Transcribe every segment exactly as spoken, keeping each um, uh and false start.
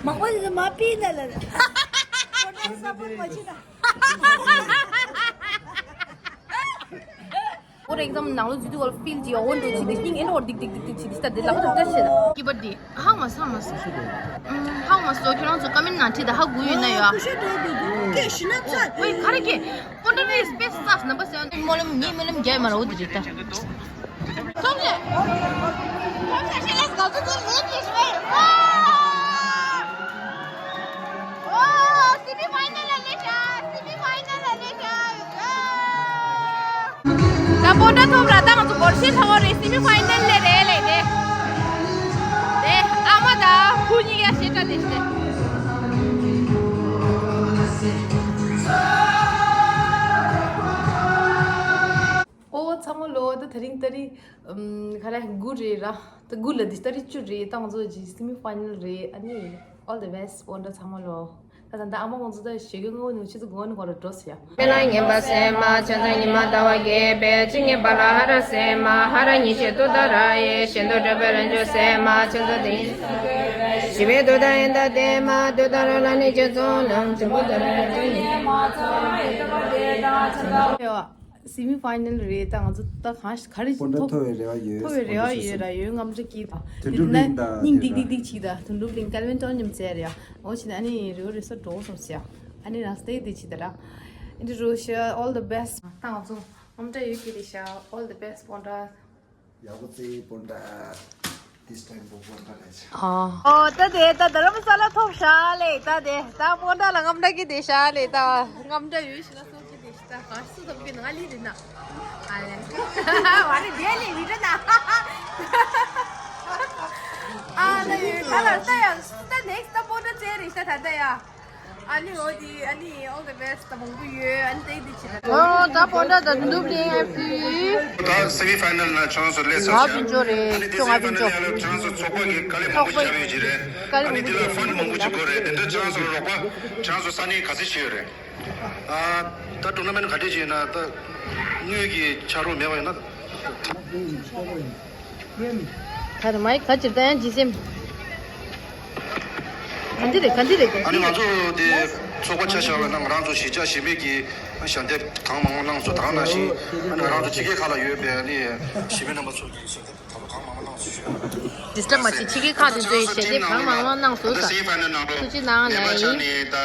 མག་པ་དེ་ཚོ་མ་པི་ན་ལ་ལ། ཁོ་ཚོ་སབ་པོར་མ་བྱེད་ན། ཨོ་རེ་ཨེག་ཛམ་ནང་ལོ་འཛུལ་དུས་སྐབས་ལ་ཕིལ་གྱི་འོ་འདྲ་བྱེད་དེ་སྙིང་ཨེ་འོ་ཌིག་ཌིག་ཌིག་ཌིག་བྱེད་དེ་ཤི་ད་དེ་ལག་པ་དང་བཀྲ་ཤིས་ད། སྐྱིད་པ་འདི་ཧང་མ་སང་མ་སོ། ཧང་མ་སོ་ཁྱོད་རང་ཚོ་ཀ་མེན་ནང་ཁྲིད་ད་ཧ་གོ་ཡོད་ན་ཡ། ཀུ་ཤུ་འགྲོ་འདུག་ཀུ་ཤུ་ཤི་ན་ཚ། ཝེ་ག་རེ་ཀྱེ། ཀོན་ཊ་རེ་སི་པེ་སི་སབ་ནམ་པ་སེ་ཝན་སྨོན་ལམ་ངའི་སྨོན་ལམ་རྒྱག་མ་ར་འོ་དེ་རེད་ད། ཐོབ་ལེ། ཐོབ་ལེ་ཤེ་ལེ་སྒང་ཚོ་ཚོ་ལེགས་ཀྱི་ཞུ་བས། ཨོ། སི་མི་ཕའི་ནལ་ལ་སླེབས་ཤག་སི་མི་ཕའི་ནལ་ལ་སླེབས་ཤག་ད་སྤོན་ཊ་ཐོབ་ར་ད་ང་ཚོ་སྒོར་གཞས་འཁྲབ་པ་རེད། སི་མི་ཕའི་ནལ་ལ་རེད་ལེ་དེ། དེ་ཨ་མ་དང་བུ་གཉིས་ཀ་གཞས་འཁྲབ་དེ་ཞིག་རེད། ཨོ་ཚང་མ་ལོ། ད་དེ་རིང་ཏ་རིག་ཨམ། ག་རེ་དགུ་རེད་ར། ད་དགུ་ལ་འདི་ཏ་རིག་བཅུ་རེད། ད་ང་ཚོ་ཇི་སི་མི་ཕའི་ནལ་རེད། ཨ་ནི་all the best སྤོན་ཊ་ཚང་མ་ལོ། ད་ད་ད་ཨ་མ་ཁོང་ཚོ་ད་ཞེ་གི་ངོ་ནུ་ཆུ་ཚོད་དགུ་ནི་གོ་ར་འགྲོ་སི་ཡ། མེ་ལ་ངན་པ་སེ་མ་ཆ་ཚ་ཉི་མ་ཟླ་བ་རྒྱས་པའི་ཅི་ངན་པ་ལ་ཧ་ར་སེ་མ་ཧ་ར་ཉི་ཤེས་ཏུ་ད་ར་ཡེ་ཞེ་འདོད་འདྲ་པའི་རང་བྱོས་སེ་མ་ཆ་ཚ་དེ་ཞི་བའི་དུ་ད་ཡན་ད་དེ་མ་དུ་ད་ར་ལ་ནི་ཅི་ཚོང་ལང་ཅི་མོ་ད་ར་ཅི་ཉི་མ་ཚོ་ཡེ་ཏུ་ད་དེ་ད་ཆ་ཚ། སི་མི་ཕའི་ནལ་རེད། ད་ང་ཚོ་ད་གང་ཞིག་ག་རེ་སྤོན་ཊ་ཐོབ་ཐོབ་པའི་རེ་བ་ཡོད། ཐོབ་པའི་རེ་བ་ཡོད་ར། ཡོད་རྔམ་སྐྲག་གི་ད། དོན་གྲུབ་གླིང་དང་སྙིང་ཌིག་ཌིག་ཌིག་བྱེད་ད། དོན་གྲུབ་གླིང་ཀལ་ཝིན་ཊོན་མཉམ་བཙལ་རེད་ཡ། འོ་བྱས་ནས་ཨ་ནི་རེ་བ་རེ་ས་འགྲོ་སོང་ཟེར་ཡ། ཨ་ནི་རང་སྟེགས་དེ་བྱེད་ད་ར། ཨ་ནི་རོ་ཤ་all the best ད་ང་ཚོ་རྔམ་སྐྲག་ཡོད་ཀྱི་རེད་ཤག all the best སྤོན་ཊ། ཡག་པོ་རྩེ་སྤོན་ཊ། This time སྤོན་ཊ་རེད་ཤག་ཨོ་ད་དེ་ད་རྡ་རམ་ས་ལ་ཐོབ་ཤག་ལེ། ད་དེ་ད་སྤོན་ཊ་ལ་རྔམ་སྐྲག་གི་དེ་ཤག་ལེ། ད་རྔམ་སྐྲག་ཡོད་ཤི་ན་སོང་གི་དེ་ཤི་ད་ག་སུ་ཐོབ་གི་ན་ལི་རེད་ན། ཨ་ལེ་ཝ་རེ་དེ་ལེ་བི་ད་ན། ཨ་ད་ཡོད་ད་ལ་ད་ཡ་ད་next ད་སྤོན་ཊ་རྩེ་རེད་ཤག་ད་ད་ཡ། ཨ་ནི་འོ་དེ་ཨ་ནི་all the best ད་མང་པོ་ཡོད། ཨ་ནི་ད་དེ་ཆེ་ད། ཨོ་ད་སྤོན་ཊ་ད་དོན་གྲུབ་གླིང་ཨེཕ་སི། ད་སེ་མི་ཕའི་ནལ་ནང་ཆང་སོ་ལས་ས་ང་ཆ་ཕིན་ཅོ་རེད། ཨ་ནི་ཅོ་ང་ཕིན་ཅོ། ཆང་སོ་ཚོགས་པ་གི་དཀའ་ལས་མང་པོ་ཚོགས་པ་རྒྱབ་ཡོད་ཀྱི་རེད། ཨ་ནི་དེ་ལ་ཕན་མང་པོ་ཅིག་དགོས་རེད། དེ་འདྲ་ཆང་སོ་ལ་རོགས་པ་ཆང་སོ་ས་གནས་ག་ཚོད་བྱས་ཡོད་རེད། ཨ་ད་ཊུར་ན་མེན་ཊི་ག་འདྲས་ཅིག་ཡིན་ན་ད་དངུལ་གྱི་ཆ་རོགས་མེད་པ་ཡིན་ན། ད་རེ་མའི་ག་ཅིག་ད་ཡང་ཇི་སེམས། ག་འདི་རེད་ག་འདི་རེད་ག་ཨ་ནི་ང་ཚོ་དེ་ཚོགས་པ་ཆ་བཞག་པ་ན་ང་རང་ཚོ་གཞིས་ཆགས་གཞིས་མི་གི་ཞལ་འདེབས་གང་མང་མང་གནང་སོང་། ད་ག་ནང་བཞིན་ཨ་ནི་ང་རང་ཚོ་ཕྱི་རྒྱལ་ཁག་ལ་ཡོད་པའི་ཨ་ནི་གཞིས་མི་རྣམ་པ་ཚོ་གི་ཞལ་འདེབས་ད་གང་མང་མང་གནང་སོང་ཞུ་ཡ། ཌི་སི་ཊརབ་མ་བྱེད། ཕྱི་རྒྱལ་ཁག་དེ་ཚོའི་ཞལ་འདེབས་གང་མང་མང་གནང་སོང་ཟེར། ཐུགས་རྗེ་གནང་ལ་ཡིན།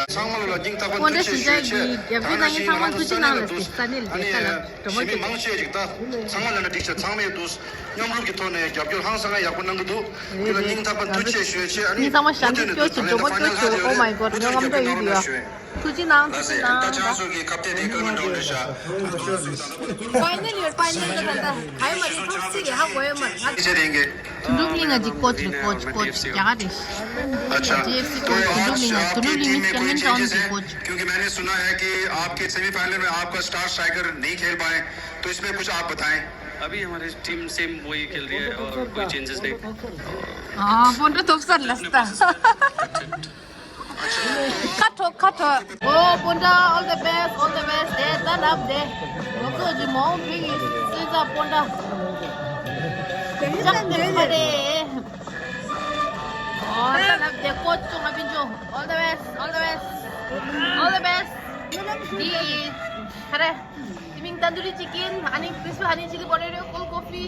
ཚང་མ་ལ་སྙིང་ཐག་པ་ཐུགས་རྗེ་ཆེ་ཞུ་ཡ་ཆེ། ད་ག་ནང་བཞིན་ང་རང་ཚོ་ཕྱི་ནང་ནས་ཚང་མ་ཐུགས་རྗེ་གནང་ལ་ཟེར། ས་གནས་ལ་བསྡད་ས་ལ་སྒྲོལ་མ་ཞིག་མང་ཆེ་ཞིག་ད་ཚང་མ་ལ་ན་འགྲིག་ཆ་ཚང་མས་འདུག་མཉམ་རུབ་ཀྱི་ཐོག་ནས་རྒྱབ་སྐྱོར་ཧང་སང་ཡག་པོ་གནང་གི་འདུག་དེ་ལ་སྙིང་ཐག་པ་ཐུགས་རྗེ་ཆེ་ཞུ་ཡ་ཆེ། ཨ་ནི་མུ་མཐུད་ནས་འདུག་ད་ལན་ཁ་ཅིག་ལ་ཡོད་རེད། མུ་མཐུད་ནས་རྒྱབ་སྐྱོར་གནང་རོགས་གནང་ཞུ་ཡ། ཐུགས་རྗེ་གནང་། ཐུགས་རྗེ་གནང་། ད་ཆང་སོགས་ཀྱི་ཁ་གཏད་དེ་ཀ་མི་འགྲོ་འདྲ་ཤག་ཕའི་ནལ་ཡོད། ཕའི་ནལ་ད་ད་ད་ག་ཡི་མ་རེད། ཐོབ་སྲིད་རེད། ཧ་གོ་ཡོད་མ་རེད། དོན་གྲུབ་གླིང་ང་ཅིག་ཀོ་ཆི་རེད། ཀོ་ཆི་ཀོ་ཆི་རྒྱ་གར་རེད། ཨ་ཆ། ཇེ་ཨེཕ་སི་ཀོ་ཆི། དོན་གྲུབ་གླིང་ང་དོན་གྲུབ་གླིང་མི་ཀེལ་ཝིན་ཊོན་གྱི་ཀོ་ཆི། क्योंकि मैंने सुना है कि आपके सेमीफाइनल में आपका स्टार स्ट्राइकर नहीं खेल पाए, तो इसमें कुछ आप बताएं। अभी हमारी टीम सेम वही खेल रही है और कोई चेंजेस नहीं। ཨ་སྤོན་ཊ་ཐོབ་ས་ལ་སྟ། ཁ་ཐོག་ཁ་ཐོག་ཨོ་སྤོན་ཊ། all the best, all the best. དེ་ད་ལབ་དེ། ང་ཚོ་ཅི་མོང་ཕིག་གི་སྲིད་ཚ་སྤོན་ཊ། ཅག་ཏུ་ཁ་རེ། ཨོ་ད་ལབ་དེ་ཀོ་ཆི་ང་ཕིན་ཅོ། all the best, all the best, all the best. འདི་ཁ་རེ། དེ་མིང་ཏན་དུ་རི་ཅི་ཀིན། ཨ་ནི་ཀྲིས་པི་ཧ་ནི་ཅི་ལི་པོ་ཏེ་ཊོ། ཀོལ་ཀོ་ཕི།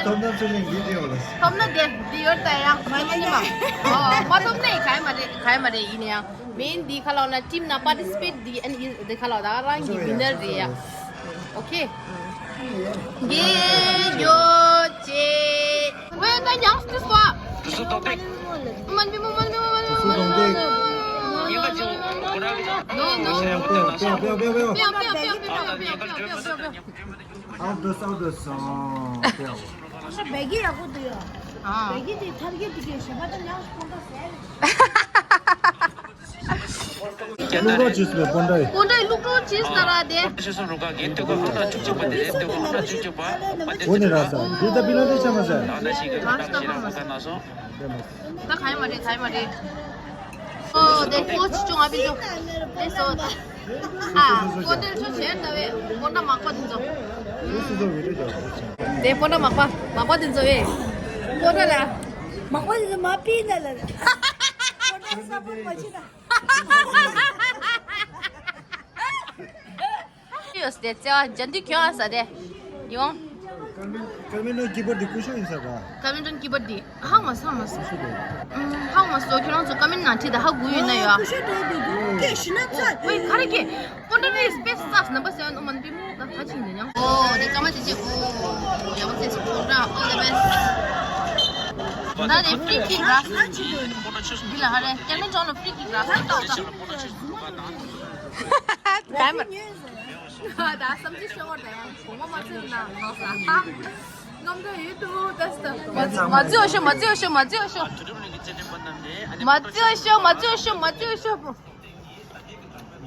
ཐོབ་ན་ཚུར་ལེན་གྱི་དེ་ཡོད་ལ། ཐོབ་ན་དེ་དེ་ཡོད་ད་ཡ། མ་ཐོབ་ན་མ། ཨོ་མ་ཐོབ་ན་ག་ཡི་མ་རེད། ག་ཡི་མ་རེད། ཡིན་ན་ཡང་མེན་འདི་ཁ་ལོ་ན་ཊིམ་ན་པར་ཊི་སི་པེཊ་འདི་ཨ་ནི་འདི་ཁ་ལོ་ད་རང་གི་ཝི་ནར་རེད་ཡ། ཨོ་ཁེ། གེ་གྱོ་ཅེ། ཝེ་ད་ཉང་སི་ཏི་སོ། ཏུ་སུ་ཏོ་ཏེ། མན་པི་མོ་མན་པི་མོ་མན་པི་མོ་མན་པི་མོ། ནོ་ནོ། ནོ་ནོ། ཡང་ཡང་ཡང་ཡང་ཡང་ཡང་ཡང་ཡང་ཡང་ཡང་། ཨའུ་ཊི་ཌོར་ཨའུ་ཊི་ཌོར་སོང་། ཨ། བེ་གི་ཡག་པོ་འདུག་ཡ། ཨ། བེ་གི་དེ་ཐར་གི་དེ་གི་ཞེ་པ་ད་ཉག་སྤོན་ཊ་ཟེར། བླུག་རོགས་བྱེད་ཟེར་བའི་སྤོན་ཊ་ཡིན། སྤོན་ཊ་བླུག་རོགས་བྱེད་ཟེར་ར་དེ། འོ་ནི་ར་ས་འདི་ད་པི་ལ་འདི་ཆ་མ་ཟེར། ད་ག་ཡི་མ་རེད། ག་ཡི་མ་རེད། ཨོ་དེ་ཀོ་ཆི་ཅུང་ཨ་བི་ཅུང་། ཨེ་སོ། ཨ་ཀོ་ཏེལ་ཆུ་ཆེར་ལྟ་བས་སྤོན་ཊ་མག་པ་འདི་ཚོ། དེ་སྤོན་ཊ་མག་པ་མག་པ་འདི་ཚོ་ཨེ། སྤོན་ཊ་ལ། མག་པ་འདི་ཚོ་མ་པི་ན་ལ་ལ། ཡོད་དེ་ཙེ་བ་འཇམ་དུས་ཁྱོད་ཨ་ས་དེ་ཡོང་། ཀརྨེན་ཀརྨེན་ནོ་གི་བར་དེ་ཀུ་ཤུ་ཡིན་ས་ག་ཀརྨེན་ཀི་བར་དེ་ཧང་མ་སང་མ་སང་། ཀུ་ཤུ་དེ། ཧང་མ་སོ་ཁྱོད་རང་ཚོ་ཀརྨེན་ནང་ཁྲིད་ད་ཧ་གུ་ཡོད་ན་ཡོད། ཀུ་ཤུ་དེ་དེ་དེ་ཀེ་ཤི་ན་ཚ། ཨོའི་ག་རེ་ཀེ། སྤོན་ཊ་ནི་སི་པེ་སི་སཱ་སི་ནམ་པར་སེ་ཝེན་ཨོ་མན་པི་མོ་ད་ཁ་ཆིང་དེ་ཉང་། ཨོ་དེ་ཀ་མ་དེ་ཅི་ཨོ་ཡང་ཚེ་སུ་ཁོང་ར་ཨོལ་ད་བེ་སི་ཊི། ད་དེ་ཕི་རི་ཀིག་ར་སི་འདི་ལ་ཧ་རེ་ཀརྨེན་ཅོན་ལ་ཕི་རི་ཀིག་ར་སི་ད་ད། ད་མ། ད་བསམ་ཚུལ་ཤོར་བ་ད་ཡང་གོང་མ་མ་ཚོད་ན་ནང་ས་ཧ། རྔམ་འདྲ་ཡོད་དུ་ད་སྟ། མ་བརྩི་ཤོ་མ་བརྩི་ཤོ་མ་བརྩི་ཤོ། མ་བརྩི་ཤོ་མ་བརྩི་ཤོ་མ་བརྩི་ཤོ།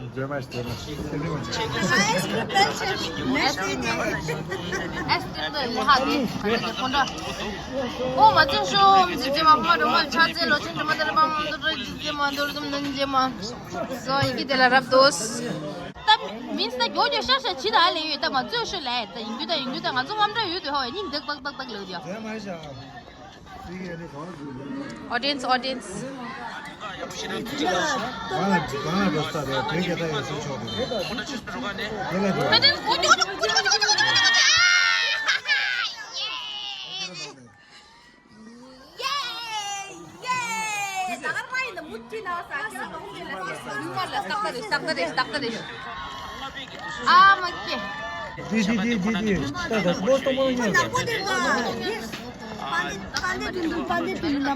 མཛེས་མ་ཞིག་མཛེས་མ་ཞིག་ཨེས་ཀྲིམ་དང་ལེ་ཧ་དེ་ཁོང་འདྲ། ཨོ་མ་བརྩི་ཤོ་མཛེས་མ་ཁོང་མ་འགྲོ་མ་ཆ་ཚེ་ལོ་ཆེན་འགྲོ་མ་དེ་རེ་མ་མ་འདུག་རེ་མཛེས་མ་འདོར་དུམ་ནན་མཛེས་མ། སོ་ཡི་གེ་དེ་ལ་རབ་འདུག་ད་མིན་ས་ད་མགྱོགས་མགྱོགས་ཤ་ཤ་ཇི་ད་ལས་ཡོད་ད་མ་བརྩི་ཤོ་ལས་ད་ཡིན་རྒྱུ་ད་ཡིན་རྒྱུ་ད་ང་ཚོ་རྔམ་འདྲ་ཡོད་དུ་ཧོ་སྙིང་དག་དག་དག་དག་ལོས་ཀྱང་། Audience, audience.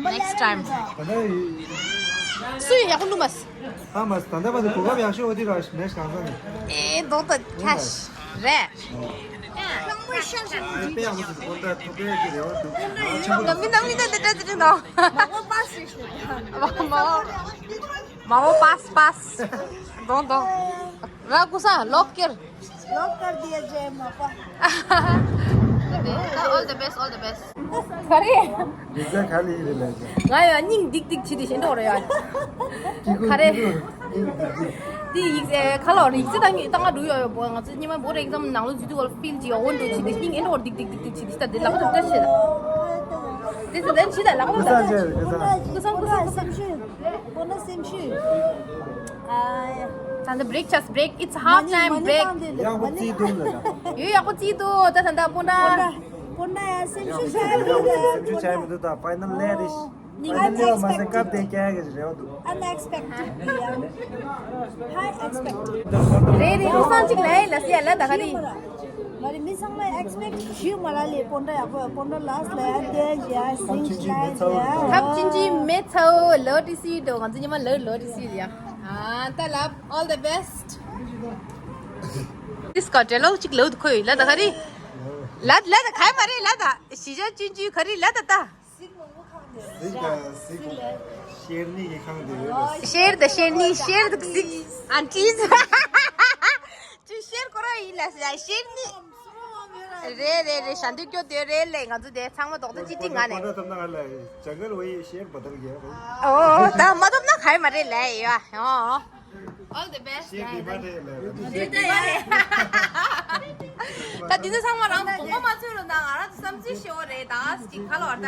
Next time. སུ་ཡག་པོ་ནུ་མ། ཨ་མ་ད་ལྟ་བར་དུ་གོ་སྐབས་ཡག་ཤོས་འོ་དེ་ར་མེད་གང་ཟག་ནི། ཨེ་མདོག་ད་ཁྱ་ཤ་རེད། དཔེ་ཡག་པོ་ཞིག་གོ་ད་ཐུག་པའི་གི་རེ་བ་འདུག་ཆེན་པོ་འདུག་ནམ་མི་ནམ་མི་ད་དེ་འདྲ་དེ་འདྲ་འདུག་མ་འོ་པ་སི་ཞེས། མ་འོ་མ་འོ་པ་སི་པ་སི། མདོག་མདོག་ར་ཀུ་ས་ལོག་ཀེར། ལོག་ཀར་དེ་ཇེ་མ་པ། All the best, all the best. ག་རེ། ཡིག་ཚད་ག་ལ་ཡིན་རེད་ལས་ཀྱང་། ང་ཡང་སྙིང་སྡིག་སྡིག་བྱེད་དེ་ཞེན་འགྲོ་རེད་ཡ། ཀི་ཀུ་ག་རེ། ཀི་ཀུ་སྙིང་སྡིག་སྡིག་འདི་ཡིག་ཚད་ཁ་ལོ་རེ་ཡིག་ཚད་ད་ངས་ད་ང་འགྲོ་ཡོད་ཡོད་པོ་ང་ཚོ་སྙེ་མ་བོ་རེ་ཨེག་ཛམ་ནང་ལོ་ཇུ་དུ་ཝལ་ཕིལ་གྱི་འོ་འགྲོ་བྱེད་དེ་སྙིང་ཨེ་འགྲོ་སྡིག་སྡིག་སྡིག་སྡིག་བྱེད་དེ་ཞེ་ད་འདི་ལག་པ་ཐོབ་ད་ཞེ་ད། དེ་ཚོ་འདི་ཞེ་ད་ལག་པ་ཐོབ་ད། ཀུ་ས་ཀུ་ས་ཀུ་ས་ཀུ་ས་ཀུ་ས། པོ་ན་སེམས་ཤུགས། ད་ལྟ་break ཆགས་break, it's half time break. ཡག་པོ་རྩིས་འདུག་ལ། ཡོད་ཡག་པོ་རྩིས་འདུག་ད་ད་ལྟ་པོ་ན། པོ་ན་ཡ་སེམས་ཤུགས་ཆགས་མི་འདུག་ད་ཕའི་ནལ་ལེ་རེད། ཕའི་ནལ་ལེ་མ་ཟད་སྐབས་དེ་སྐྱེལ་གི་རེད་འདུག Unexpected. High expected. རེད་རེད། ཀུ་སང་གཅིག་ལ་ཡ་ལ་སི་ཡ་ལ་ད་ག་རེད། ང་རེ་མི་ཚང་མས་ཨེག་སི་པེག་ཞུས་མ་རག་ལས་པོ་འདྲ་ཡག་པོ་ཡག་པོ་འདྲ་ལགས་ལ་ཡ་བསྟན་ཞེ་ཡ་སིང་ཞེ་ཡ། ཐབས་ཆེན་གྱི་མེ་ཚའོ་ལོ་ཏི་སི་འགྲོ་ང་ཚོ་ཉི་མ་ལོ་ལོ་ཏི་སི་ཡ། ཨ་ད་ལབ། All the best. This got a lot of ཁོ་ཡི་ལ་ད་ག་རེ། ལ་ལ་ད་ག་མ་རེད་ལ་ད་ཞི་ཅ་ཅུན་ཅུ་ག་རེ་ལ་ད་ད། གཟིག་དང་གཟིག་ཤེར་ནི་གི་ཁང་དེ་ཡོད་ལ། ཤེར་དང་ཤེར་ནི་ཤེར་དང་གཟིག་ཨན་ཊིས། ཅི་ཤེར་ཁོ་རང་ཡིན་ལ་ཟེར་ཡ་ཤེར་ནི། རེད་རེད་རེད། ཞྭ་འདུས་སྐྱོ་དེ་རེད་ལས་ང་ཚོ་དེ་ཚང་མ་རྡོག་རྡོག་གཅིག་གཅིག་ང་ནས། ཨོ་ད་མ་ཐོབ་ན་ག་ཡི་མ་རེད་ལས་ཡ། ཨོ། All the best. ད་འདི་ཚོ་ཚང་མ་རང་ཚོ་དགོངས་པ་མ་ཚོམ་རོགས་གནང་། ང་རང་ཚོ་བསམ་ཚུལ་ཤོད་རེད་ད་ཅིག་ཁ་ལོ་བར་ད།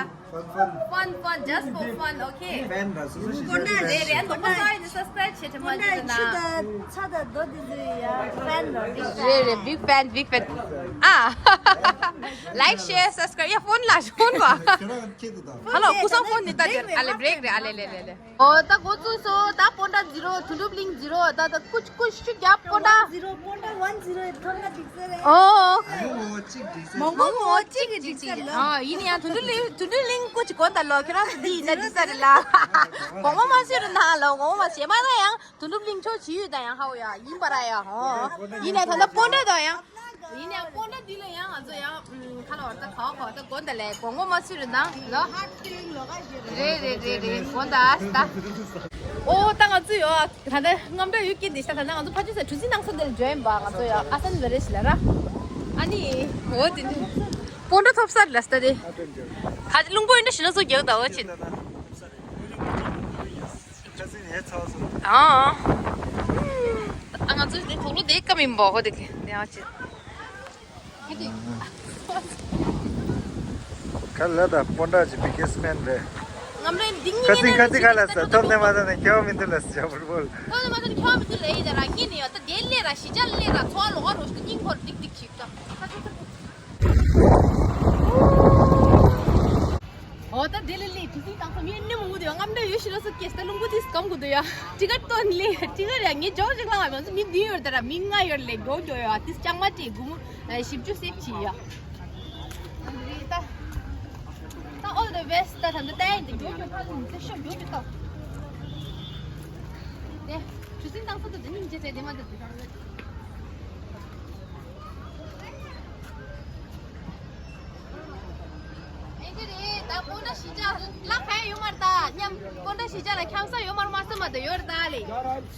Fun, fun, just for fun, okay? Fan ར་སོ་སོ་ཞིག་རེད་རེད། དགོངས་པ་ཚོམ་ཡིན་ན་subscribe བྱེད་ཐུབ་མ་བྱེད་ན། ཚ་ད་རྡོ་འདི་ཚོ་ཡ་fan ར་big fan. རེད་རེད། Big fan, big fan. ཨ། Like, share, subscribe. ཡ་ཕོན་ལ་ཕོན་བ། ཁྱེད་རང་ཁྱེད་དུ་དང་། ཧ་ལོ་ཀུ་སང་ཕོན་ནི་ད་དེར་ཨ་ལེ་break རེད་ཨ་ལེ་ལེ་ལེ་ལེ། ཨོ་ད་འགོ་བཙུགས་སོ། ད་པོན་ཊ་zero, དོན་གྲུབ་གླིང་zero. ད་ད་ཀུ་ཅི་ཀུ་ཅི་རྒྱབ་པོན་ཊ། Zero, པོན་ཊ་one zero ཐོན་ན་འགྲིག་ས་རེད། ཨོ། མོ་ངོ་མོ་གཅིག་འགྲིག་ས་རེད། ཨོ་ཡིན་ཡང་དོན་གྲུབ་གླིང་དོན་གྲུབ་གླིང་ཀུ་ཅི་གོ་ད་ལོ་ཁྱེད་རང་ཚོ་འདི་ཡིན་ན་འགྲིག་ས་རེད་ལ། དགོངས་པ་མ་ཚོམ་རོགས་གནང་ལོ། དགོངས་པ་མ་ཚོམ་མ་ན་ཡང་དོན་གྲུབ་གླིང་ཕྱོགས་ཇི་ཡོད་ད་ཡང་ཧའོ་ཡ་ཡིན་པ་ར་ཡ། ཨོ་ཡིན་ཡང་ད་ལྟ་པོན་ཊ་ད་ཡང་། ཡིན་ཡང་པོན་ཊ་འདི་ལ་ཡང་ང་ཚོ་ཡང་ཁ་ལོ་བར་ད་ག་བ་ག་བ་ད་དགོངས་ད་ལས་དགོངས་པ་མ་ཚོམ་རོགས་གནང་ལོ། རེད་རེད་རེད་རེད། དགོངས་ད་ཨ་ད། ཨོ་ད་ང་ཚོ་ཡོ་ད་ལྟ་རྔམ་འདྲ་ཡོད་ཀྱི་འདི་ཤ་ད་ལྟ་ང་ཚོ་ཕ་ཆུ་ས་གྲུ་གཟིངས་ནང་ས་འདིར་འཇོན་པ་ང་ཚོ་ཡོ་ཨ་སན་ཝེ་རེ་ཤི་ལ་ར། ཨ་ནི་འོ་དེ་ནི་པོན་ཊ་ཐོབ་ས་ལ་ས་ད་དེ། ཁ་ཅིག་རླུང་པོ་ཡིན་འདྲ་ཞིག་ན་ཚོ་རྒྱག་ད་འོ་ཅིན། ཨ། ཨ་ང་ཚོ་དེ་དུག་ལོ་དེ་ཀ་མིན་པོ་ཧོ་དེ་གི་དེ་ཨ་ཅི། ཁ་ལ་ད་པོན་ཊ་ཅི་biggest fan རེད། ངམ་རེ་འདི་གཉིས་ཁ་སིང་ཁ་སིང་ཁ་ལ་ས་ཐོབ་ནས་མ་ཐོབ་ནས་ཁྱེར་བ་མི་འདུག་ལ་ས་ཕུར་བོལ། ཐོབ་ནས་མ་ཐོབ་ནས་ཁྱེར་བ་མི་འདུག་ལ་ཡིན་ད་ར་གཉིས་ནས་ཡོད་ད་དེ་ལས་ར་ཞི་ཅག་ལས་ར་ཚོ་ལོག་རོ་ཞིག་སྙིང་ཁོར་ཏིག་ཏིག་ཞིག་ད། ཨོ་ད་དེ་ལས་ལས་དུས་ཚིགས་དང་ས་མི་ནི་མང་པོ་འདུག་ཡ། ངམ་འདྲ་ཡོད་ཤི་ལོ་སུ་ཀེས་ད་ལུང་པོ་དིས་སྐམ་གོ་འདུག་ཡ། ཅི་ག་ཏོན་ལས་ཅི་ག་ར་ངས་ཇོ་ཅིག་ལ་ང་ཚོ་མི་འདི་ཡོད་ད་ར་མི་ལྔ་ཡོད་ལས་གོ་འགྲོ་ཡ། དིས་ཅང་མ་ཅི་དགུ་མོ་བཞི་བཅུ་སེབ་ཅི་ཡ། ད་all the best། ད་ད་འདི་ལྟ་ཡིན་འདི་མགྱོགས་མགྱོགས་ཕར་ལ་མི་ཚེ་ཤོག་མགྱོགས་མགྱོགས་ཏོ། དེ་ཆུ་སྲིན་བཏང་ས་དུ་འདི་ནི་མི་བྱེད་ཚེ་དེ་མ་འདི་དེ་ད་རེད། ཨེ་དེ་རེད་ད་སྤོན་ཊ་གཞིས་ཆགས་ལ་ཕན་ཡོད་མ་རེད་ད་མཉམ། སྤོན་ཊ་གཞིས་ཆགས་ལ་འཁྱམ་ས་ཡོད་མ་རེད་མ་སེམས་མ་དེ་ཡོད་རེད་ད་ལེ།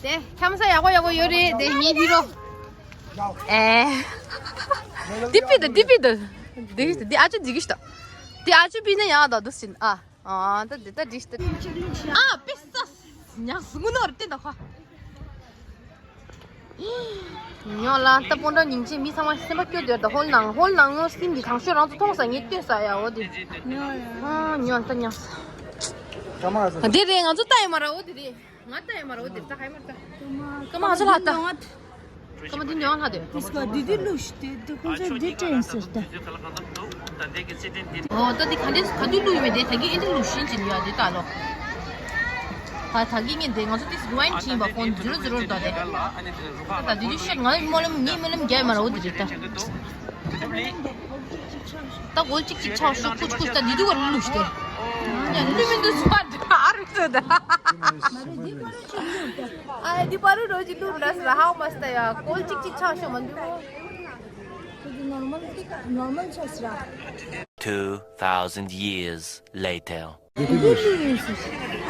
དེ་འཁྱམ་ས་ཡག་པོ་ཡག་པོ་ཡོད་རེད་དེ་ངའི་ཧི་རོ། ཨེ། འདི་པི་ད་འདི་པི་ད། འདི་འདི་ཨ་ཅོ་འདི་གི་ཤི་ད། འདི་ཨ་ཅོ་པི་ན་ཡང་ད་འདུག་ཟིན་ཨ། ཨ་ད་འདི་ད་འདི་ཤི་ད། ཨ་པེ་ས། ཉག་སུ་ངུ་ནོར་ཏེ་ད་ཁ། ཉོ་ལ་ད་སྤོན་ཊ་སྙིང་རྗེ་མི་ཚང་མ་སེམས་པ་སྐྱོ་དེར་ད་ཧོལ་ནང་ཧོལ་ནང་ཉོ་སིན་གི་གང་ཤོད་རང་ཚོ་མཐོང་ས་ངས་ལྟོས་ས་ཡ་འོ་དེ། ཉོ་ཡ། ཨ་ཉོ་ད་ཉག་ས། ཀ་མ་ལ་ས། དེ་རེད་ང་ཚོ་ལྟ་ཡོད་མ་ར་འོ་དེ་རེད། ང་ལྟ་ཡོད་མ་རེད་འོ་དེ་ལྟ་ཧ་ཡོད་མ་རེད་ད། ཀ་མ་ང་ཚོ་ལ་ལྟ། ཀ་མ་འདི་ཉོ་ལྷ་དེ། དེ་སྐོར་འདི་འདི་བླུགས་ཤིག་དེ་དེ་ཁོང་ཚོས་འདི་དྲན་ཟེར་ད། འོ་ད་འདི་ག་འདྲས་ག་དུས་བླུགས་ཡོད་མེད་དེ་ད་གིན་ཨེ་འདྲ་བླུགས་ཤིན་ཅིག་ཡོད་དེ་ལྟ་ལོ། ད་ད་གིན་ངས་དེ་ང་ཚོ་དེ་སི་ཝའིན་བྱིན་པ་ཁོང་འཛུལ་འཛུལ་ད་དེ། ད་ད་འདི་དུས་ཤེས་ང་སྨོན་ལམ་ངའི་སྨོན་ལམ་རྒྱག་ཡོད་མ་རེད་འོ་དེ་རེད་ད། ད་གོལ་གཅིག་གཅིག་ཆགས་ཤོག་ཀུ་ཅི་ཀུ་ཅི་ད་འདི་དུས་ག་ལུག་ཤི་ཏེ། ཡ་ལུས་མི་འདུག་སུ་བ་འདི་ཨ་རུ་ཚོ་ད། ཨ་འདི་པ་རུ་རོ་ཅི་ལུག་ལ་སི་ར་ཧའོ་མ་སི་ད་ཡ་གོལ་གཅིག་གཅིག་ཆགས་ཤོག་མ་འདུག་གོ། Two thousand years later. ག་དུས་ལུས་ཤི་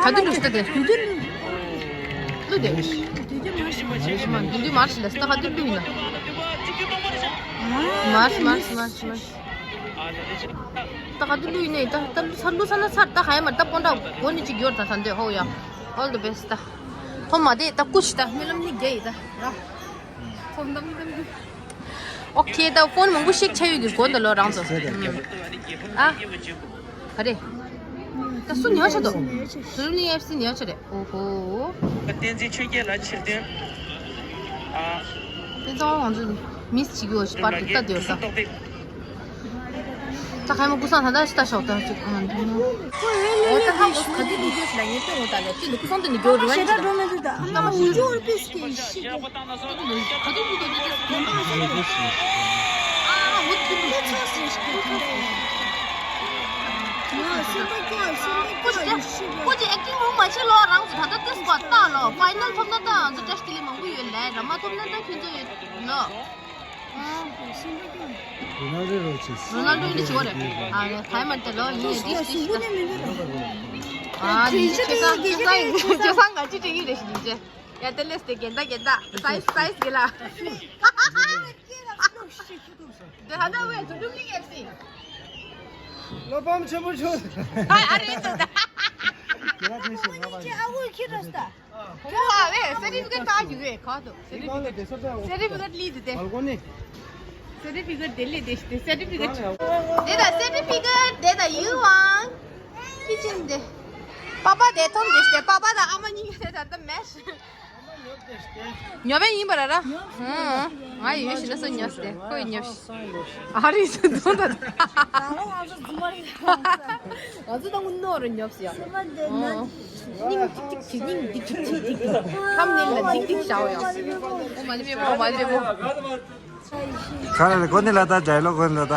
ད་དེ། ག་དུས་ལུས་ཤི་ད་དེ། ག་དུས་ལུས། ལུས་དེ། ག་དུས་མར་ཤི་ལ་སི་ད་ག་དུས་ལུས་ཡིན་ན། མར་ཤི་མར་ཤི་མར་ཤི་མར་ཤི། ད་ག་དུས་ལུས་ཡིན་ནའི་ད་ད་ལུས་ཚར་ལུས་ཚར་ན་ཚར་ད་ག་ཡ་མར་ད་སྤོན་ཊ་གོ་ནི་ཅིག་ཡོད་ད་ད་འདོད་ཧོ་ཡ། All the best ད། ཐོ་མ་དེ་ད་ཀུ་ཤི་ད་སྨོན་ལམ་ནི་རྒྱ་ཡི་ད་ར། ཨོ་ཁེ་ད་ཕོན་མང་པོ་ཤེག་ཆ་ཡོད་ཀྱི་གོ་འདི་ལོ་རང་ཚོ། ཨ། ག་རེ། ད་སུ་ཉོ་ཆ་དོ། སུ་ནི་ཨེབ་སི་ཉོ་ཆ་རེད། ཨོ་ཧོ། བསྟན་འཛིན་ཆོས་རྒྱལ་ལ་ཕྱིར་དོན། ཨ། དེ་ཚོ་ང་ཚོ་མིས་བྱེད་ཀྱི་ཡོད་ཤི་པར་དེ་ལྟ་དེ་ཡོད་ས། ད་ཁ་མོ་ཀུ་སང་ད་ད་ཤི་ད་ཤོག་ད་ཅིག་ཨང་། འོ་ད་ཧ་གོ་ག་དུས་ལུས་རྒྱུ་ཞིག་ལ་ངས་སྟོན་འོ་ད་ལ་ཅི་ལུ་ཀུ་སང་དུ་ནི་རྒྱོ་རུ་ཝན་ཅི་ད། ད་མ་ཞི་ད། ག་དུས་ལུས་རྒྱུ་ཞིག་ལ་ངས་སྟོན་འོ་ད་ལ། ཨ་འོ་དུ་ལུས་ཚོ་སེ་ཤི་གི་ད། ང་སེམས་པ་སྐྱོ་སེམས་པ་སྐྱོ་ཡི་ཤི་གི། ཁོ་ཅི་ཨེག་ཊིང་རུང་མ་བྱེད་ལོ་རང་ཚོ་ད་ལྟ་ཏིས་པ་ལྟ་ལོ་ཕའི་ནལ་ཐོབ་ན་ད་ང་ཚོ་བཀྲ་ཤིས་བདེ་ལེགས་མང་པོ་ཡོད་ལེ་ར་མ་ཐོབ་ན་ད་ཁྱོད་ཚོ་ཡོད་ལོ། རོ་ནལ་ཌོ་རོ་ཆེས། རོ་ནལ་ཌོ་ཡིན་ཏེ་ཆེ་བ་རེད། ཨ་རེ་ཐའི་མ་ཏེ་ལོ་ཡིན་ཡ་ཏིས་ཏིས་ཤི་ད། ཨ་རེ་ཆེ་སང་ཆེ་སང་ཆེ་སང་ག་ཅི་ཏེ་ཡིན་རེ་ཤི་ཏེ། ཡ་ཏེ་ལེས་ཏེ་གན་ད་གན་ད་སའི་སའི་གེ་ལ། དེ་ཧ་ད་ཝེ་ཚུ་ཏུ་མི་གེ་སི། བློ་ཕམ་ཆེན་པོ་བྱུང་། ཨ་ཨ་རེ་ཏེ་ད། ཁྱེད་ལ་ཐེངས་ཤིག་ང་བ་ཡིན། ཁྱེད་ཨ་ཝེ་ཁྱེད་རོ་སྟ། ཁོ་ཨ་ཝེ་སེ་ཊི་ཕི་ཀེཊ་ད་ཡོད་ཝེ་ག་དོ། སེ་ཊི་ཕི་ཀེཊ། སེ་ཊི་ཕི་ཀེཊ་ལི་དེ་དེ། སེ་ཊི་ཕི་ཀེཊ་དེ་ལི་དེ་ཤི་དེ་སེ་ཊི་ཕི་ཀེཊ། དེ་ད་སེ་ཊི་ཕི་ཀེཊ་དེ་ད་ཡུ་ཝང་། ཁི་ཅན་དེ། པ་པ་དེ་ཐོམ་དེ་ཤི་དེ་པ་པ་ད་ཨ་མ་གཉིས་ཀ་དེ་ད་ད་མེ་ཤི། ཉོ་བའི་ཡིན་པ་ར་ར། ང་ཡོད་ཤི་ན་སུ་ཉོ་སྟེ་ཁོས་ཉོ་ཤི། ཨ་རི་སུ་དོན་ད། ང་ཚོ་ད་ངུ་ནོ་རུ་ཉོབ་སི་ཡ། སྙིང་ཏིག་ཏིག་བྱེད་སྙིང་ཏིག་ཏིག་བྱེད་ཏིག་ཏིག་ཁམ་ནེ་ལ་ཏིག་ཏིག་བྱའོ་ཡ། ཨོ་མ་ལི་མེ་མོ་མ་ལི་མེ་མོ། ག་ལ་གོ་ནི་ལ་ད་ཇའི་ལོ་གོ་ནི་ལ་ད།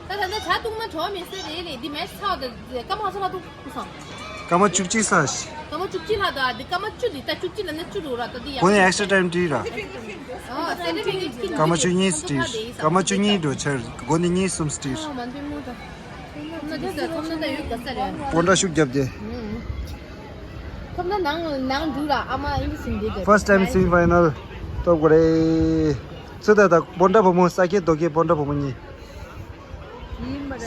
ད་ད་ད་ཇ་བཏུང་ན་གྲོགས་མེད་ས་རེད་ལེ་འདི་མེ་ཤི་ཚ་བ་ད་སྐར་མ་ཚ་མ་བཏུང་སང་། སྐར་མ་བཅུ་གཅིག་ས་ཤི། སྐར་མ་བཅུ་གཅིག་ལ་ད་འདི་སྐར་མ་བཅུ་འདི་ད་བཅུ་གཅིག་ལ་ན་བཅུ་རུ་ར་ད་འདི་ཡ། གོ་ནི་ཨེག་སི་ཊྲ་ཊའིམ་ཏི་ར། སྐར་མ་བཅུ་གཉིས་སི་ཊིར། སྐར་མ་བཅུ་གཉིས་འགྲོ་ཆར། སྒོ་ནས་གཉིས་གསུམ་སི་ཊིར། སྤོན་ཊ་ཤུགས་རྒྱབ་སྟེ། First time semi final ཐོབ་དགོས་རེད། ཚོད་ལྟ་དང་སྤོན་ཊ་བུ་མོ་ས་ཁྱེད་རྡོ་སྐྱེས་སྤོན་ཊ་བུ་མོ་གཉིས།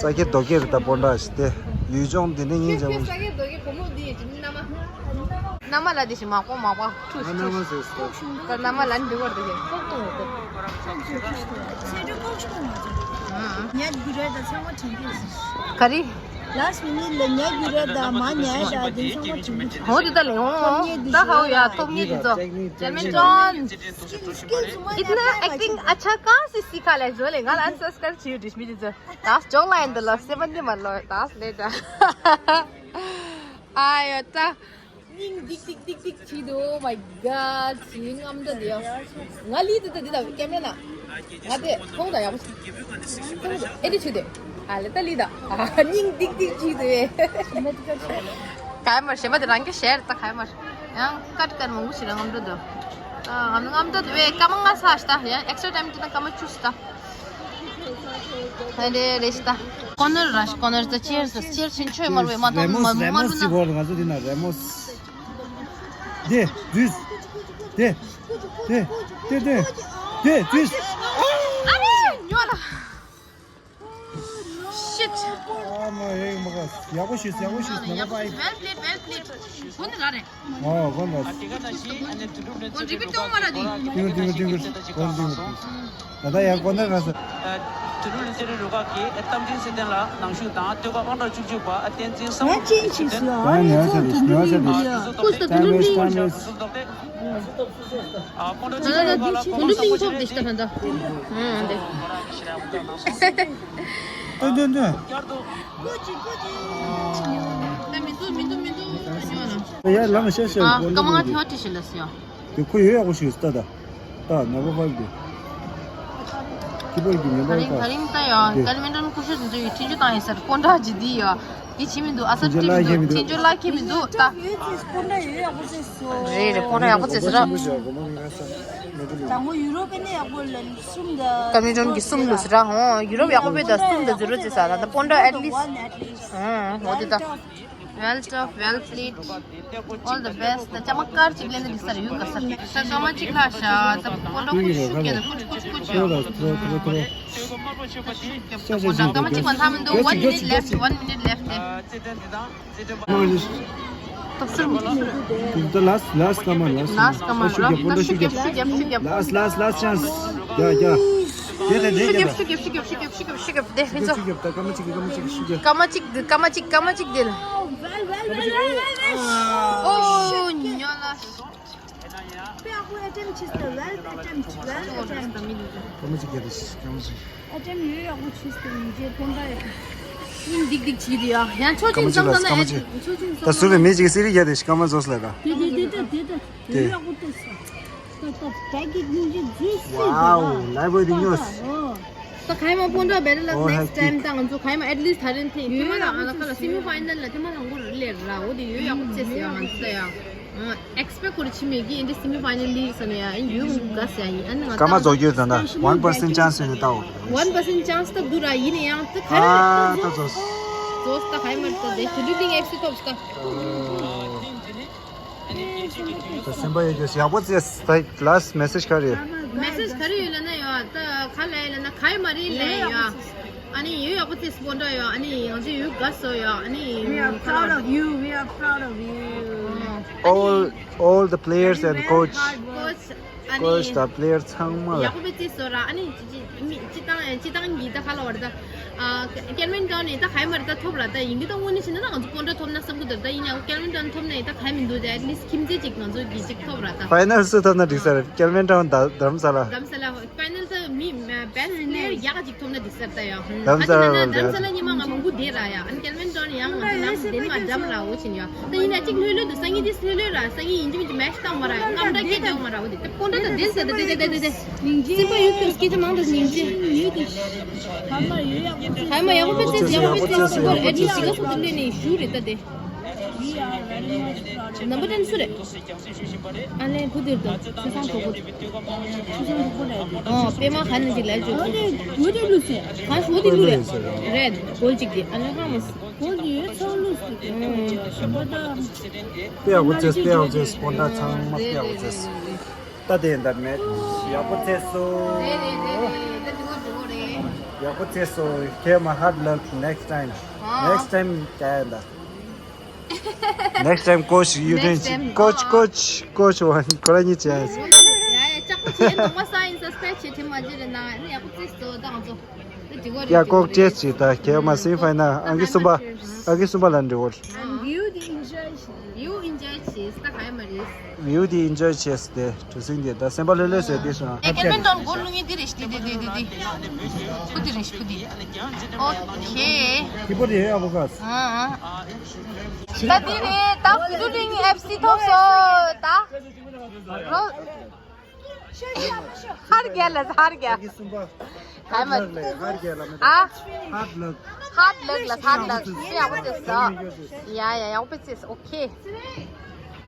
ས་ཁྱེད་རྡོ་སྐྱེས་རེད་ད་སྤོན་ཊ་ཞིག་སྟེ། ཡུལ་ལྗོངས་འདི་ནས་སྙིང་རྗེ་མོ་ཞིག་མནའ་མ་ལ་དེ་ཞིག་མ་ཀོ་མ་པ་ཁྲུ་ཁྲུ་ཞིག་ད་མནའ་མ་ལ་འདི་བར་དུ་ཡིན་ཀོག་ཏུ་ངོ་ཀོ། ག་རེ། Last minute ལ་ཉལ་རྒྱུ་རེད་ད། མ་ཉལ་ད། དེ་ཚང་མ་དྲན་གྱི་འདུག་ཧོ་དེ་ད་ལེ་ཧོ། ད་ཧའོ་ཡ་ཐོབ་ངེས་དེ་ཚོ། Badminton. कितना एक्टिंग अच्छा कहाँ से सीखा ले जो ले। ང་ལ་answer སྐར་ཆེ་ཡོད་དྲིས་མི་དེ་ཚོ། ད་ཇོག་ལ་ཡིན་འདི་ལ་སེ་བན་དེ་མ་ལོ་ད་ལེ་ད། ཨ་ཡོ་ད། སྙིང་ཏིག་ཏིག་ཏིག་ཏིག་བྱེད་འདུག Oh my god. ཞི་ལིང་ཨམ་ད་དེ་ཡོ། ང་ལི་དེ་ད་དེ་ད་ཀེམ་ར་ན། ང་དེ་ཁོང་ད་ཡག་པོ་ཞིག་ཨེ་དེ་ཆུ་དེ། ཨ་ལེ་ད་ལི་ད། ཨ་སྙིང་ཏིག་ཏིག་བྱེད་འདུག་ཨེ། ག་ཡ་མར་ཞེ་མ་དེ་རང་གི་ཤེར་ད་ག་ཡ་མར། ཡང་ཀ་ཀར་མང་པོ་ཞིག་རང་ཨམ་ད་དོ། ཨམ་ཨམ་ད་དོ་ཨེ་ཀ་མ་ང་ས་ཨ་ཤ་ད་ཡང་ཨེག་སི་ཊ་ཊའིམ་དེ་ན་ཀ་མ་བཅུ་ཤ་ད། ཧ་རེ་རེ་ཤ་ད། ཀོ་ནར་ར་ཤ་ཀོ་ནར་ད་ཅེར་སི་ཅེར་ཆེན་ཆོས་མར་བའི་མ་ཐོང་མ་མ་ལུ་ན། ང་ཚོ་དེ་ན་རེ་མོ་སི། དེ་དུས། དེ་དེ་དེ་དེ་དེ་དུས། ཨ་རེ་ཉོ་ལ། Shit. ཨ་མ་ཡེ་མ་ག་ཡག་པོ་ཞུས། ཡག་པོ་ཞུས། ནམ་པ་པའི། Well played, well played. གོ་ནི་ར་རེད། ཨོ་གོ་ནི་ར། གོ་རི་པིཊ་གཏོང་མ་ར་དེ། ཏིང་རུ་ཏིང་རུ་ཏིང་རུ་གོ་ནི་ཏིང་རུ། ད་ལྟ་ཡང་གོ་ནི་ར་ས། དུ་རུ་ལི་ཏི་རི་རུ་ཁག་གིས་རྟ་མགྲིན་ཚེ་བརྟན་ལ་ནང་ཞུགས་དང་སྟོད་ཁ་དབང་གྲགས་བཅུ་གཅིག་པ་བསྟན་འཛིན་བསམ་གཏོང་ཞུ་ཆེད། ཡང་ཉར་ཚ་དེ་ཉར་ཚ་དེ། Who's the Tundra? ཏན་ཏན་ཏན། ཡ་ལམ་ཤ་ཤ། ཨ་ཀ་མ་ང་ཐེ་བ་ཏི་ཤི་ལ་སི་ཡོ། དེ་ཁོ་ཡོད་ཡག་པོ་ཞིག་ལྟ་ད། ད་ནག་པོ་ཕ་གི། ཁྱི་པ་གི་ཉན་པ་ད་རིང་ད་རིང་ད་ཡོ། ཀལ་མི་ཏོན་ཀུ་ཤུ་དེ་ཚོ་ཡི་འཕྲིན་བཅོལ་བཏང་ཡིན་ས་རེད། སྤོན་ཊ་ཇི་དི་ཡོ། དེ་བྱེད་མི་འདུག་ཨ་ས་ཏྲིབ་འདུག་འཕྲིན་བཅོལ་ལ་ཁྱེད་མི་འདུག་ད། རེད་རེད། སྤོན་ཊ་ཡག་པོ་བྱས་ཟེར་ར། དང་པོ་ཡུ་རོབ་ནས་ཡག་པོ་ལ་གསུམ་ད། ཀལ་མི་ཏོན་གྱི་གསུམ་ལུས་ཟེར་ར། ཧོ་ཡུ་རོབ་ཡག་པོ་བས་ད་གསུམ་ད་ཛི་རོ་བྱས་ཟེར་ད། ད་སྤོན་ཊ་at least. ཧོ་དེ་ད། Well talk, well played. All the best. ད་ཅ་མ་ཀར་ཅིག་ལེན་ན་འགྲིག་ས་རེད། ཡུལ་ག་ས་རེད། ད་ཀ་མ་ཅིག་ལྷག་ཤག་ད་སྤོན་ཊ་ཀུ་ཤུ་སྐྱེ་ད་ཀུ་ཅི་ཀུ་ཅི་ཀུ་ཅི་ཡོད། ད་སྤོན་ཊ་ཀ་མ་ཅིག་མ་ཐག་མི་འདུག One minute left, one minute left. ད་last, last ཀ་མ་last. Last ཀ་མ་ར། ད་ཤུ་རྒྱབ་ཤུ་རྒྱབ་ཤུ་རྒྱབ། Last, last, last chance. རྒྱབ་རྒྱབ། དེ་དེ་དེ་རྒྱབ། ཤུ་རྒྱབ་ཤུ་རྒྱབ་ཤུ་རྒྱབ་ཤུ་རྒྱབ་ཤུ་རྒྱབ། དེ་ཤུ་རྒྱབ་ཤུ་རྒྱབ། ད་ཀ་མ་ཅིག་གི་ཀ་མ་ཅིག་གི་ཤུ་རྒྱབ། ཀ་མ་ཅིག་འདི་ཀ་མ་ཅིག་ཀ་མ་ཅིག་འདི་ལ། ཨོ་ཉོ་ལ། དཔེ་ཡག་པོ་attempt བྱས་ཟེར། Well attempt, well attempt. ཀ་མ་ཅིག་གི་ཀ་མ་ཅིག། attempt ཡོད་ཡག་པོ་བྱས་ཟེར། མི་རྗེ་ཕན་པ་ཡོད། སྙིང་སྡིག་སྡིག་བྱས་དེ་ཡ། ཡང་ཆོག་ཀ་མ་ཅིག་ཅིག་བསམ་ལ་ས་ན་ཀ་མ་ཅིག་ཆོག་ཅིག་ད་བསམ་ཟུར་ལ་ལ་མི་ཅིག་སི་རི་རྒྱ་དེ་ཀ་མ་ཟོས་ལ་ད། དེ་དེ་དེ་དེ་དེ་དེ་ཡོད་ཡག་པོ་བལྟས་སོང་། ད་ད་ད་གི་སྙིང་རྗེ་འཛུལ་སྲིད། Wow, live video news. ད་ག་ཡ་མ་སྤོན་ཊ་བེ་རི་ལ་next time ད་ང་ཚོ་ག་ཡ་མ་at least ད་རིང་ཐེངས་ཐེངས་མ་རང་ང་ལ་ཁ་ལ་སེ་མི་ཕའི་ནལ་ལ་ཐེངས་མ་རང་མགོ་རུ་ལེར་ར། འོ་དེ་ཡོད་ཡག་པོ་བྱས་སོང་ཡ། ང་ཚོ་ད་ཡ་ཨེག་སི་པེག་ཁོ་ར་ཆི་མེད་གི་ཨིན་དི་སེ་མི་ཕའི་ནལ་ལི་ས་ནས་ཡ་ཡོད་ག་ས་ཡ་ཡིན། ཨ་ནི་ང་ཀ་མ་ཚོ་ཡོད་ད་ད་one percent chance ཡོད་ནས་ད། འོ་one percent chance ད་འདུག་ར། ཡིན་ན་ཡང་ད་ག་རེ་ད་ཚོ་ཚོ་ད་ག་ཡ་མ་ད་དེ་ཞུ་ལི་ལིང་ཨེག་སི་ཐོབ་ཤ་ཀ། ད་སེམས་པ་ཡོད་རྒྱུ་ཡག་པོ་བྱས། ད་last message ག་རེ། message ག་རེ་ཡོད་ལབ་ན་ཡོད། ད་ག་ལབ་ཡོད་ལབ་ན་ག་ཡོད་མ་རེད་ལབ་ཡོད། ཨ་ནི་ཡོད་ཡག་པོ་བྱས་སྤོན་ཊ་ཡོད། ཨ་ནི་ང་ཚོ་ཡོད་དགའ་སོ་ཡོད། ཨ་ནི We are proud of you. We are proud of you. All, all the players and coach. Coach. ཨ་ནི་coach དང་player ཚང་མ་ལ། ཡག་པོ་བྱས་སོ་ར། ཨ་ནི་ཅི་ཅི་མི་སྤྱི་བཏང་སྤྱི་བཏང་གི་ད་ག་ལབ་པ་རེད་ད། ཨ་ཀལ་མན་ཊོན་ནས་ད་ག་ཡ་མ་རེད་ད་ཐོབ་ར། ད་ཡིན་གི་ད་དངོས་གནས་བྱས་ན་ད་ང་ཚོ་སྤོན་ཊ་ཐོབ་ན་བསམ་གི་འདུག་ད་ཡིན་ཡང་ཀལ་མན་ཊོན་ཐོབ་ནས་ད་ག་ཡ་མི་འདུག་ད་at least ཁྱིམ་མཚེས་ཅིག་ང་ཚོ་གི་ཅིག་ཐོབ་ར་ད། ཕའི་ནལ་སུ་ཐོབ་ན་འགྲིག་ས་རེད། ཀལ་མན་ཊོན་ད་རྡ་རམ་ས་ལ། རྡ་རམ་ས་ལ་ཕའི་ནལ་ད་མི་best player ཡག་ཅིག་ཐོབ་ན་འགྲིག་ས་རེད་ད་ཡ། རྡ་རམ་ས་ལ་རྡ་རམ་ས་ལ་ཉི་མ་ང་མང་པོ་བསྡད་ར་ཡ། ཨ་ནི་ཀལ་མན་ཊོན་ཡང་ང་ཚོ་ནང་བདེན་མ་འགྲམ་ར་འོ་ཆེན་ཡ། ད་ཡིན་ན་གཅིག་ལྷོད་ལྷོད་འདུག་སང་ཉིན་འདི་ལྷོད་ལྷོད་ར། སང་ཉིན་ཡིན་གཅིག་མིན་གཅིག་མེཆ་བཏང་མ་ར། རྔམ་འདྲ་སྐད་རྒྱག་མ་ར། འོ་དེ་ད་སྤོན་ཊ་ད་བདེན་ཟེར་ད་དེ་དེ་དེ་དེ་དེ། སེམས་པ་ཡོད་ཀྱང་སྐད་ཆ་མང་དྲགས་སྙིང་རྗེ། ཧ་མ་ཡག་པོ་བྱས་ཡག་པོ་བྱས་སུ་པར་ཨེ་ཏི་ལི་ཞི་ག་སོགས་དེ་ལས་ནས་ཞུ་རེད་ད་དེ། ནམ་པ་ཊེན་སུ་རེད། ཨ་ལས་བུ་དེར་དང་ཆུ་སང་གྲོགས་པོ། ཆུ་སང་གྲོགས་པོ་རེད། ཨོ་པད་མ་ག་ནས་ཅིག་ལ་ཅོ། འོ་དེ་བུ་དེ་ལུས་སེ། གང་ཞུ་དེ་ལུས་རེད། རེད་གོལ་ཅིག་དེ་ཨ་ལས་ཧ་མ་སི། དཔེ་ཡག་པོ་བྱས། དཔེ་ཡག་པོ་བྱས། སྤོན་ཊ་ཚང་མ་དཔེ་ཡག་པོ་བྱས། ད་དེ་འདྲ་མེད། ཡག་པོ་བྱས་སོང་། རེད་རེད་རེད་རེད། ད་དེ་གོ་དེ་གོ་རེད། ཡག་པོ་བྱས་སོང་། Okay, my hard luck next time. Next time ག་ཡ་འདྲ། Next time coach you don't. Coach, coach, coach one. ཁོ་རང་གཉིས་བྱས། ཡ་ཡ་ལྕགས་པོ་བྱས་ནོ་མ་སའིན་སི་སི་པེག་བྱས་ཁྲིམས་མ་བརྗེད་རེད་ན། ཡག་པོ་བྱས་སོང་། ད་ང་ཚོ་ད་དེ་གོ་རེད། ཡ་ལྐོག་བཅད་ཅིག་ད་ཁྱེད་མ་སེ་མི་ཕའི་ནལ་ཨང་ཀི་གསུམ་པ། ཕ་གི་གསུམ་པ་ལ་འགྲོ་བར། View འདི་enjoy བྱེད། View enjoy བྱེད་ད་ག་ཡ་མ་རེད། View འདི་enjoy བྱེད་དེ་གྲུ་གཟིངས་དེ་ད་སེམས་པ་ལྷོད་ལྷོད་བཟོས་དེ་སོང་། ཨེ་ཀེར་མེན་ཊོན་སྒོར་བླུག་ཡིན་འདི་རེད་འདི་འདི་འདི་འདི། ཁུ་འདི་རེད་ཁུ་འདི། ཨོ་ཁེ། ཁི་པོ་དེ་ཨ་བོ་ག་ས། ཨ་ཨ། ད་འདི་རེད་ད་བུ་ཌུ་ཌིང་ཨེཕ་སི་ཐོབ་སོང་ད། རོ། ཧར་རྒྱལ་ལ་ཧར་རྒྱལ། ཕ་གི་གསུམ་པ། ཧར་ལག་ལ་ཧར་རྒྱལ་ལ་མེད། ཨ། ཧར་ལག་ཧར་ལག་ལ་ཧར་ལག་སུ་ཡག་པོ་བྱེད་ས། ཡ་ཡ་ཡག་པོ་བྱེད་ས་ཨོ་ཁེ།